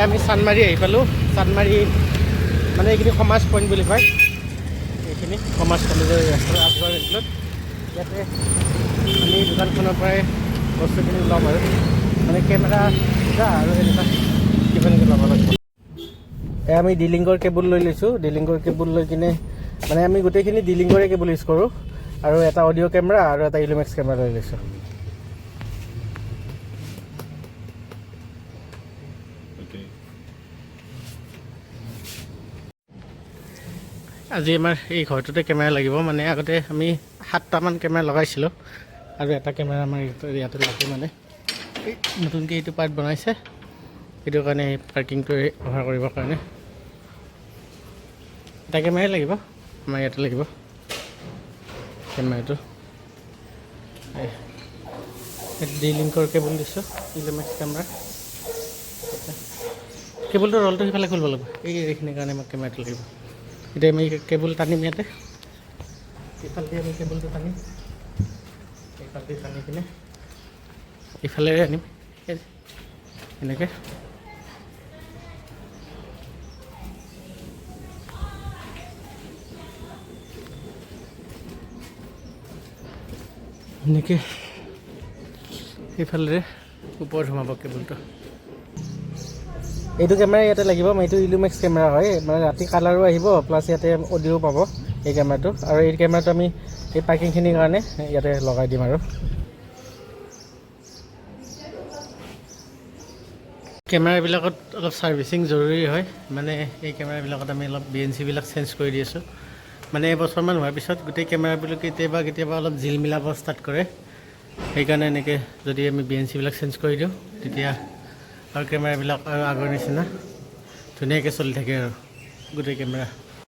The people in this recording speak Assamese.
আমি চানমাৰি আহি পালোঁ। চানমাৰি মানে এইখিনি কমাৰ্চ পইণ্ট বুলি কয়। এইখিনি কমাৰ্চ কলেজৰ ৰাস্তাৰ আগৰ এইখিনিত ইয়াতে আমি দোকানখনৰ পৰাই বস্তুখিনি ল'ম আৰু মানে কেমেৰা দুটা আৰু এনেকুৱা কিবা এনেকৈ ল'ব লাগিব। এই আমি ডিলিংকৰ কেবুল লৈ লৈছোঁ। ডিলিংকৰ কেবুল লৈ কিনে মানে আমি গোটেইখিনি ডিলিংকৰে কেবুল ইউজ কৰোঁ আৰু এটা অডিঅ' কেমেৰা আৰু এটা ইলুমেক্স কেমেৰা লৈ লৈছোঁ। Okay. আজি আমাৰ এই ঘৰটোতে কেমেৰা লাগিব। মানে আগতে আমি 7টামান কেমেৰা লগাইছিলোঁ আৰু এটা কেমেৰা আমাৰ ইয়াতে লাগে। মানে এই নতুনকৈ এইটো পাৰ্ট বনাইছে, সেইটো কাৰণে এই পাৰ্কিংটো কভাৰ কৰিবৰ কাৰণে এটা কেমেৰাই লাগিব। আমাৰ ইয়াতে লাগিব কেমেৰাটো। ডি লিংকৰ কেবুল দিছোঁ, ইলুমেক্স কেমেৰা কেবুলটো। ৰলটো সিফালে খুলিব লাগিব। এই এইখিনিৰ কাৰণে আমাক কেমেৰাটো লাগিব। এতিয়া আমি কেবুল টানিম ইয়াতে। এইফালেদি আমি কেবুলটো টানিম। এইফালেদি টানি কিনে ইফালেৰে আনিম এনেকৈ। এনেকৈ সেইফালেৰে ওপৰত সোমাব কেবুলটো। এইটো কেমেৰা ইয়াতে লাগিব। এইটো ইলুমেক্স কেমেৰা হয়, মানে ৰাতি কালাৰো আহিব, প্লাছ ইয়াতে অডিঅ'ও পাব এই কেমেৰাটো। আৰু এই কেমেৰাটো আমি এই পাৰ্কিংখিনিৰ কাৰণে ইয়াতে লগাই দিম। আৰু কেমেৰাবিলাকত অলপ ছাৰ্ভিচিং জৰুৰী হয়। মানে এই কেমেৰাবিলাকত আমি অলপ বিএনচিবিলাক চেঞ্জ কৰি দি আছোঁ। মানে এবছৰমান হোৱাৰ পিছত গোটেই কেমেৰাবিলাক কেতিয়াবা কেতিয়াবা অলপ জিলমিলাব ষ্টাৰ্ট কৰে। সেইকাৰণে এনেকৈ যদি আমি বিএনচিবিলাক চেঞ্জ কৰি দিওঁ, তেতিয়া আৰু কেমেৰাবিলাক আৰু আগৰ নিচিনা ধুনীয়াকৈ চলি থাকে আৰু গোটেই কেমেৰা।